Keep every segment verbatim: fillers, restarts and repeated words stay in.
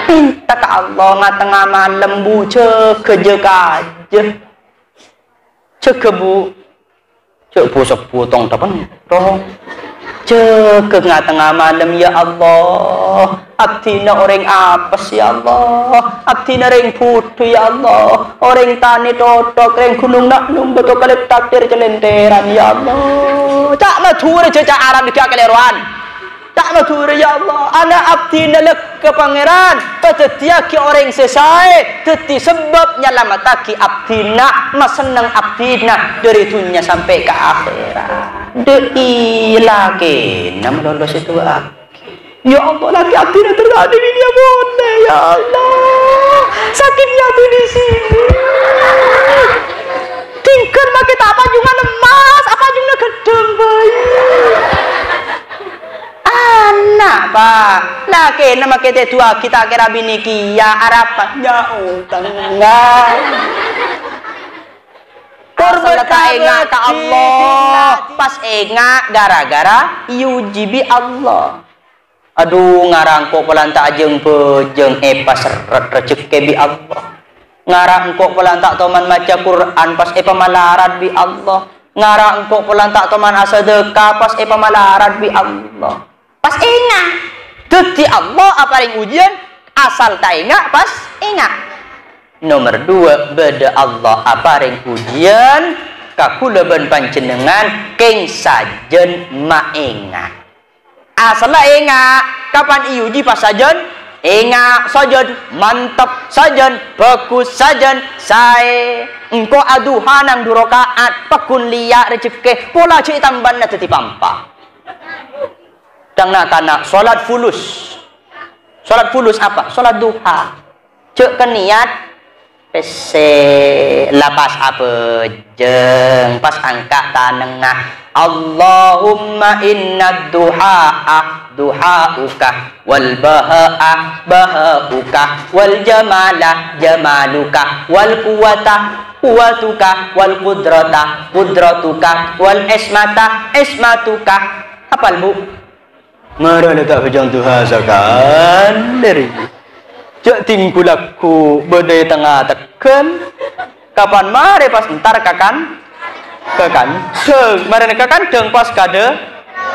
Minta ka Allah, nga-tengnga malem, Bu, jâgâ, jâgâ, jâgâ. Jâgâ, Bu. Jâ' bu-sebbhu tong-tepèn, tong. Jâgâ nga-tengnga malem, ya Allah. Abdhina orèng apes, ya Allah. Abdhina rèng budhu, ya Allah. Orèng tanè thothok, rèng ghunong na'nong, bâto kalèp takdir calèntèran, ya Allah. Ca' Madhurâ jâ' ca' Arab, ghi' kalèrowan. Ca' Madhurâ, ya Allah, ana' abdhina lèghâ Pangèran, padhâddhiyâghi orèng sè saè, dhâddhi sabâb nyalamettaghi abdhina, masenneng abdhina dhâri dhunnya sampè' ka akhèrat. Dâ' iyâ lakèna malolo sè du'aaghi. Ya Allah, lakè abdhina terjadi ini ya, Bun. Ya Allah, sakitnya tuh di sini. Tinggal pakai tak apa juga lemas, apa juga gedung bayi. Ana', Pa'. Lakèna makè tèduwâghi ta' kèra binè kèya, arapa? Nyaotangnga. Asalla ta' enga' ka Allah, pas enga' gara-gara èuji bi' Allah. Adhu, ngara engko' polana ta' ajâng-bhâjâng, èpaserret rejhekkè bi' Allah. Ngara engko' polana ta' toman maca Qur'an, pas èpamalarat bi' Allah. Ngara engko' polana ta' toman asadhâka, pas èpamalarat bi' Allah. Pas enga'. Dhâddhi Allah aparèng ujian, asal ta' enga', pas enga'. Nomer duwâ', bâdâ Allah aparèng ujian ka kaulâ bân panjhennengngan kèng sajân maènga'. Asalla enga', kapan èuji pas sajân, enga', sajân, mantep, sajân, bhâghus, sajân, saè. Engko' aduha nang du raka'at, pagghun lèya' rejhekkè, pola jâ' ètambâna dhâddhi pa-empa'. Dâng na'-kana', salat fulus. Salat fulus apa? Salat duha. Jâ' ka niyat pèssè, la pas abhâjâng, pas angka' tanangnga. Allahumma innad duha'a duha'uka, wal baha'a baha'uka, wal jamala jamaluka, wal quwwata quwwatuka, wal qudrata qudratuka, wal ismata ismatuka. Apal, Bu? Mara la ta' bhâjâng duha sakalè rèya. Jâ' dhing ghu-lagghu bâdâ è tengnga tegghâl. Kapan marè pas entar ka kan-, ka kandhâng. Marèna ka kandhâng pas kadâ-,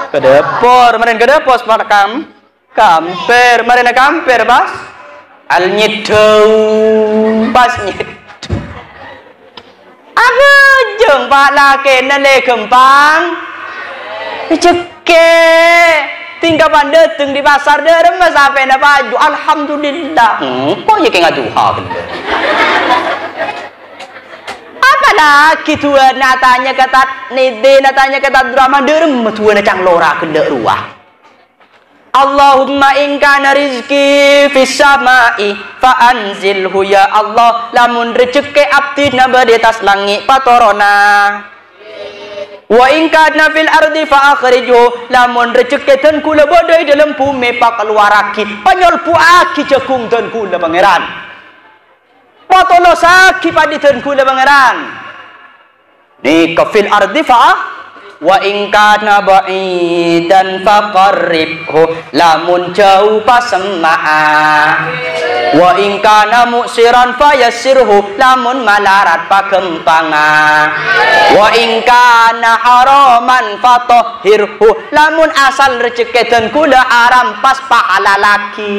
ka dâpor. Marèna ka dâpor pas kam-, kampèr. Marèna kampèr pas al nyèddhâu. Pas nyèddhâu. Abhâjâng, Pa', lakèna lè ghâmpang rejhekkè. Tingka pandâteng dâri pasar, dâremma sapèna paju. Alhamdulillah. Engko' yâ kèng aduha ghellâ'. Apalagi duwâna atanya ka Tad Nèdè, atanya ka Tad Durrahman, dâremma duwâna canglora ghellâ' rowa. Allahumma in kana rizqi fis sama'i fa anzilhu, ya Allah, lamon rejhekkè abdhina bâdâ è attas langngè', patorona. Wa in kana fil ardi fa akhrijhu, lamon rejhekkè dân kaulâ bâdâ è dâlem bhumè, pakalowarraghi, panyolbuwaghi jhâghung dân kaulâ, Pangèran. Patolossaghi paḍi dân kaulâ, Pangèran. Nèka fil ardi fa, wa in kana ba'idan faqarribhu, lamon jhâu pasemma'a. Wa in kana mu'siran fayassirhu, lamon malarat paghâmpangnga. Wa in kana haraman fatahhirhu, lamon asal rejhekkè dân kaulâ aram pas pahalallaghi.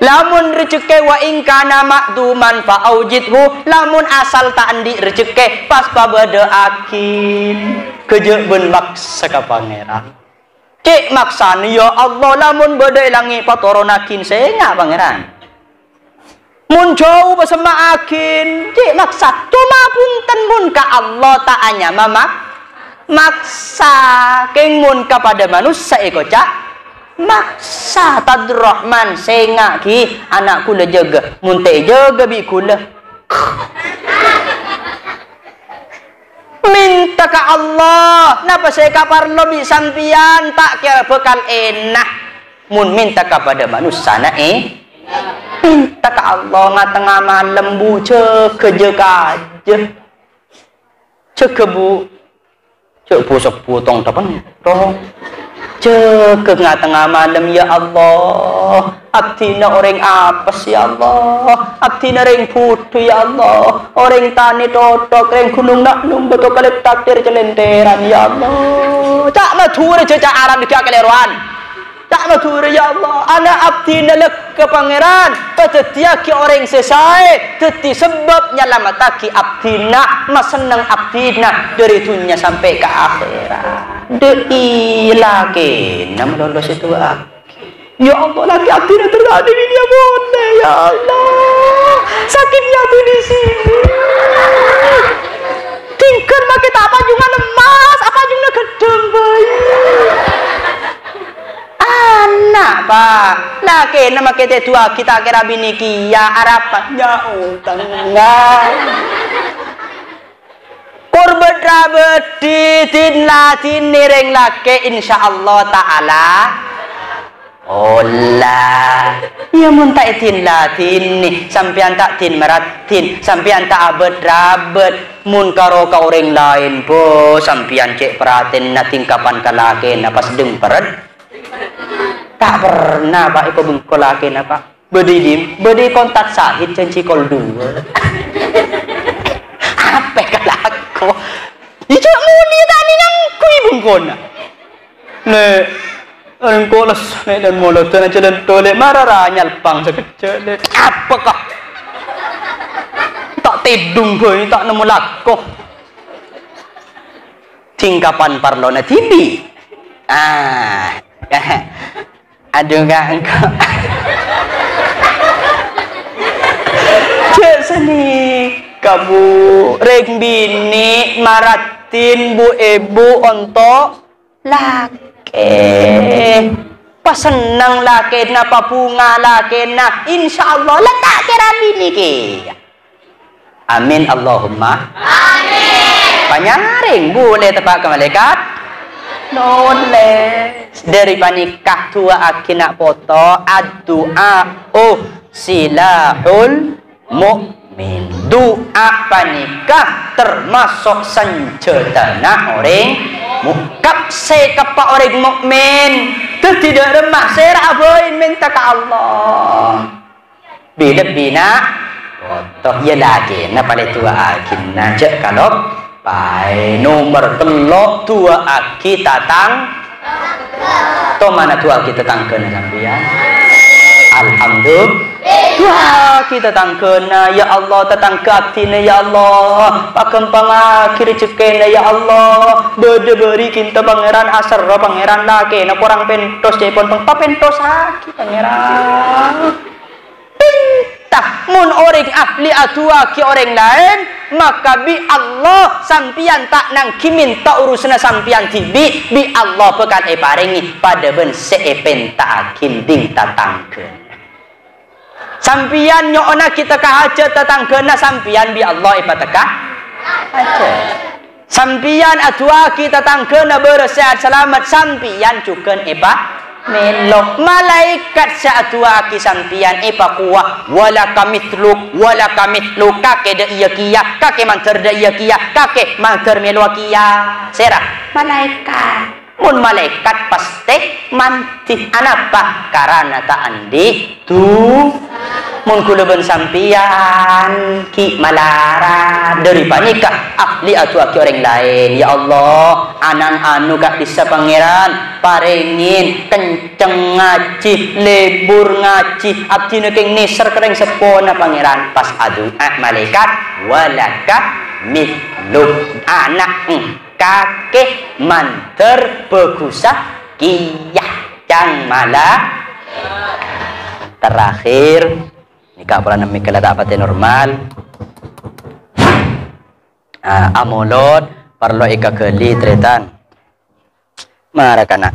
Lamon rejhekkè wa in kana ma'duman fa aujidhu, lamon asal ta' anḍi' rejhekkè, pas pabâdâ'aghi. Ghâjâ' bân maksa ka Pangèran. Cè' maksana, "Ya Allah, lamon bâdâ è langngè', patoronnaghi sènga', Pangèran. Mon jhâu, pasemma'aghi." Cè' maksa. Coma bhunten, mon ka Allah ta' anyama mak-, maksa. Kèng mon ka paḍâ manossa èkoca', maksa. Tad Durrahman, sènga' ghi, ana' kaulâ jâgâ. Mon ta' èjâgâ bi' kaulâ. Mènta ka Allah, napa sè èkaparlo bi' sampèyan, ta' kèra bhâkal ènah. Mon mènta ka paḍâ manossana, è, mènta ka Allah, nga-tengnga malem, Bu, jâgâ, jâgâ, jâgâ. Jâgâ, Bu. Jâ' bu-sebbhu tong-tepèn, tong. Jâgâ nga-tengnga malem, ya Allah. Abdhina orèng apes, ya Allah. Abdhina rèng budhu, ya Allah. Orèng tanè thothok, rèng ghunong na'-nomba, tokalèt takdir calèntèran, ya Allah. Ca' Madhurâ jâ' ca' Arab ghâ' kalèrowan. Ca' Madhurâ, ya Allah. Ana' abdhina lè- ka Pangèran, padhâddhiyâghi orèng sè saè, dhâddhi sabâb nyalamettaghi abdhina, masenneng abdhina dhâri dhunnya sampè' ka akhèrat. Dâ' iyâ lakèna malolo sè du'aaghi. Ya Allah, lakè abdhina terjadi ini ya, Bun. Ya Allah, sakitnya tuh di sini. Tinggal pakai tak pajungan emas, apa pajungan gedhâng, bae. Ana', Pa'. Lakèna makè tèduwâghi ta' kèra binè kèya, arapa nyaotangnga. Korbhât-rabhâddhi, din-ladinè rèng lakè, insyaallah ta'ala. Ola. Iyâ, mon ta' èdin-ladinè, sampèyan ta' din-maraddin, sampèyan ta' abhât-rabhât. Mon karo ka orèng laèn, bo, sampèyan cè' parhatènna tingkapan ka lakèna pas deng peret. Ta' perna, Pa', èkobengko lakèna, Pa'. Bâdâ ilim, bâdâ kontak sahid janji kol dua. Apa kalako? Ijâ muni tani ngangghuy bengkona. Lè', engko' les, nè', dan molodana jalan tolè, mara ranyal pang sakejjhâ', Lè'. Apa kah? Ta' tèdung bhâi, ta' nemmo lako. Tingkapan parlona dhibi'. Ah. Adhu, Kak, engko'. Jâ' sanèka, Bu. Rèng binè' maraddin bu-èbu onto' lakè. Pasenneng lakèna, pabhunga lakèna. Insyaallah, la ta' kèra binè kèya. Amin, Allahumma. Amin. Panyarèng, Bu, ollè teppa' ka malaèkat? Nollè. Dhâri panèka, du'aaghi na' poto, addu'a, oh, silahul mu'min. Du'a panèka tamaso' sanjhâtana orèng mu-, kap-, sè kappa orèng mukmin. Dhâddhi, dâ' remma sèra abâi mènta ka Allah. Bi-, lebbi na' poto, iyâ lakèna palè du'aaghina, jâ' kaloppaè. Nomer tello', du'aaghi tatang-, tomana du'aaghi tatangghâna sampèyan? Alhamdulillah. Du'aaghi tatangghâna, "Ya Allah, tatangghâ abdhina, ya Allah, paghâmpangaghi rejekkèna, ya Allah. Bâdâ bâri' kènto Pangèran, aserro Pangèran, lakèna korang pèntos, ca'èpon peng-, papèntosaghi, Pangèran." Pènta, mon orèng ahli adu'aaghi orèng laèn, maka bi' Allah sampèyan ta' nangghing mènta urusanna sampèyan dhibi', bi' Allah bhâkal èparèngè padâ bân sè èpènta'aghi ding tatangghâna. Sampèyan nyo'ona ghi' tekka hajhât tatangghâna sampèyan, bi' Allah èpatekka hajhât. Sampèyan adu'aaghi tatangghâna bârâs sèhat salamet, sampèyan jhughân èpamèlo. Malaèkat sè adu'aaghi sampèyan èpakowa, "Walaka mitsluk, walaka mitsluk," kakè dâ' iyâ kèya, kakè mandhâr dâ' iyâ kèya, kakè mandhâr mèlowa kèya. Sèra? Malaèkat. Mon malaèkat pastè mandhi. Anapa? Karana ta' andi' du-, mon kaulâ bân sampèyan ghi' malarat. Dhâri panèka, ahli adu'aaghi orèng laèn. "Ya Allah, anang anu ka'dissa Pangèran, parèngè kenceng ngajhi, lebur ngajhi, abdhina kèng nèser ka rèng seppona Pangèran." Pas adu'a malaèkat, "Walaka mitsluk." Ana', hmm. Kakè mandhâr bhâghussa kèya, ca'na mala-. Terakhir, nèka polana mèghâla ta' patè normal. Ah, amolod parlo èkaghâli, tarètan. Mara kana'.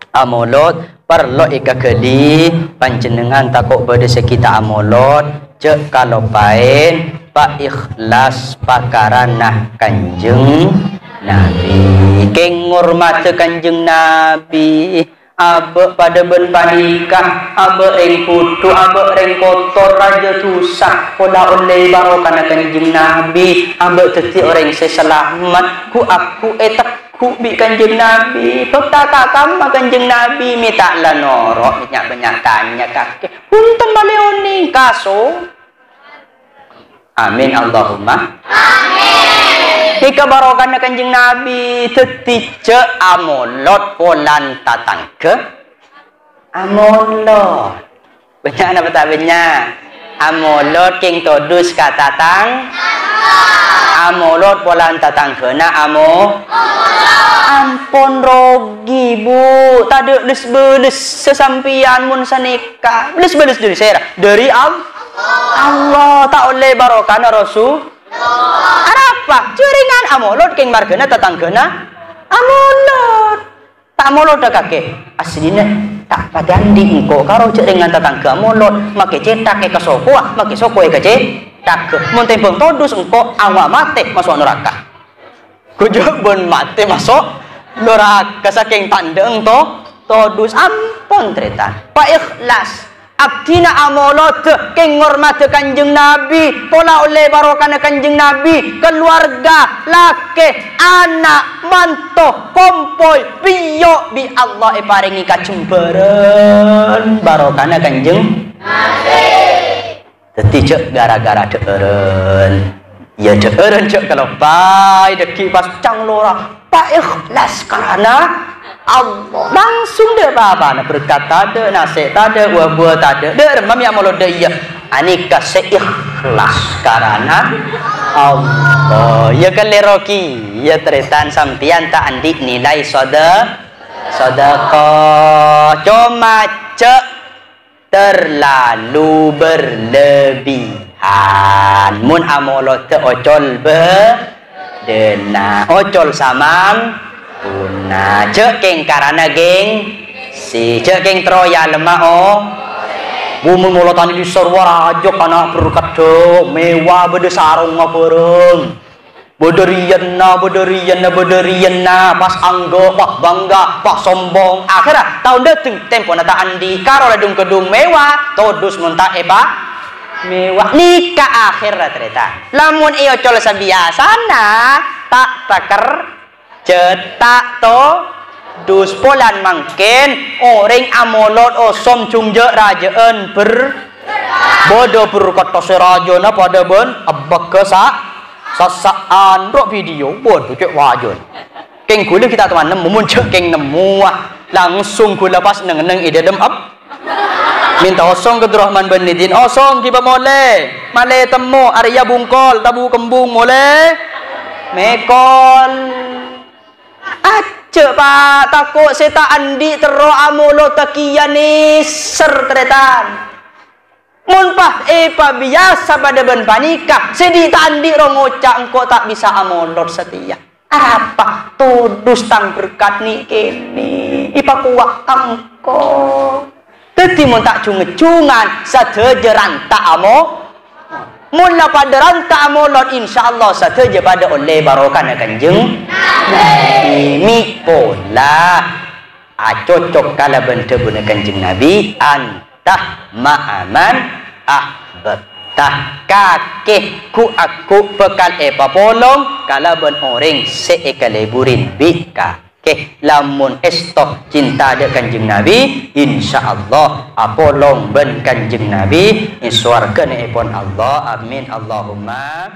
Amolod parlo èkaghâli, panjhennengngan tako' bâdâ sè ghi' ta' amolod, jhâ' kaloppaè, pa-, ikhlas pakarana Kanjeng Nabi. Kèng ngormadhâ Kanjeng Nabi, abâ' padâ bân panèka, abâ' rèng budhu, abâ' rèng kotor, rajâ dhusa, pola ollè barokana Kanjeng Nabi, abâ' dhâddhi orèng sè salamet, ghu-, agghu' ètek-, Ghu' bi' Kanjeng Nabi, bâkta ka kamma Kanjeng Nabi, mè' ta' la noro', mè' nya'-bânnya' tanya kakè. Bhunten malè onèng, kaso. Amin, Allahumma. Amin. Nèka barokana Kanjeng Nabi, dhâddhi jhâ' amolod polana tatangghâ. Amolod. Bânnya' napa ta' bânnya'? Amolod kèng todus ka tatang-, amolod polana tatangghâna amo-, ampon rogi, Bu. Tadâ' les-bâles sasampèyan mon sanèka. Les-bâles dâri sèra? Dâri Al-, Allah. Ta' ollè barokana Rasul. Arapa? Jhâ' rèngan amolod kèng marghâna tatangghâna amolod. Ta' molodhâ kakè. Aslina ta' padâ andi' engko' karo jhâ' rèngan tatangghâ molod, makè cèthak è kasokowa, makè soko è kacèthagghâ. Mon tèmbhâng todus engko' awa matè maso' naraka. Ghu' jhâ' bân matè maso' naraka sakèng ta' endâ'eng to-, todus. Ampon, tarètan. Pa-ikhlas. Abdhina amolodhâ kèng ngormadhâ Kanjeng Nabi, pola ollè barokana Kanjeng Nabi, kaluwarga, lakè, ana', manto, kompoy, pèyo' bi' Allah èparèngè kajembhârân barokana Kanjeng Nabi. Dhâddhi jhâ' gara-gara dhâ'ârân. Iyâ, dhâ'ârân jhâ' kaloppaè, dhâggi' pas cang lora. Pa-ikhlas karana Allah. Langsung dâ' papana, berkat tadâ', nasè' tadâ', wa-buwâ tadâ'. Dâ' remma mè' amolodhâ iyâ. Anèka sè ikhlas karana Allah. Iyâ kalèro kèya, tarètan sampèyan ta' andi' nilai soda-, sodaqah. Coma jhâ' terlalu berlebihan. Mon amolodhâ ocol bâdâna, ocol samampuna. Jhâ' kèng karana gengsi, jhâ' kèng terro èalemma o-, Bu, mon molodhâ andi' sarwa rajâ kana' berkaddhâ, mewah bâdâ sarongnga bhârâng. Bâdâ rèyanna, bâdâ rèyanna, bâdâ rèyanna, pas angghâ, pas bangga, pas sombong. Akhèrra taon dâteng, tempona ta' andi', karo la dhung-kadhung mewah, todus mon ta' èpa-, mewah. Nèka akhèrra, tarètan. Lamon èocol sabiyasana, ta' taker-, jhâ' ta' to-, dus polana mangkèn orèng amolod osom jhung jhâ'-rajâ'ân ber-, bâdâ berkaddhâ sè rajâna padâ bân ebbhâghâ sa-, sassa'an ro' video. Waduh, cè' wajâna. Kèng ghulâ ghi' ta' toman nemmo, mon jhâ' kèng nemmowa, langsung ghulâ pas neng-enneng è dâlem eb-, mènta osong ka Abdurrahman bân Nidin, osong ghi' pamolè, malè temmo, arèya bungkol, tabu kembung molè, mèkol. Ajjhâ', Pa', tako' sè ta' andi' terro amolodhâ kèya nèser, tarètan. Mon pas èpabiyasa padâ bân panèka, sè dhi' ta' andi' ro ngoca' engko' ta' bisa amolod satèya. Arapa? Todus tang berkat nè'-kènè' èpakowa ka engko'. Dhâddhi mon ta' jung-ngejjungan, sadhâjâ ranta amo-, mon la padâ ranta amolod, insyaallah sadhâjâ padâ ollè barokana Kanjeng Nabi. Mè' pola acocok kalabân dhâbuna Kanjeng Nabi, "Anta ma'a man ahbabta." Kakè ghu'-agghu' bhâkal èpapolong kalabân orèng sè èkalèburin bi' ka- Oke, lamon èsto cinta dâ' Kanjeng Nabi, insyaallah apolong bân Kanjeng Nabi, è sowarghâna èpon Allah. Amin, Allahumma.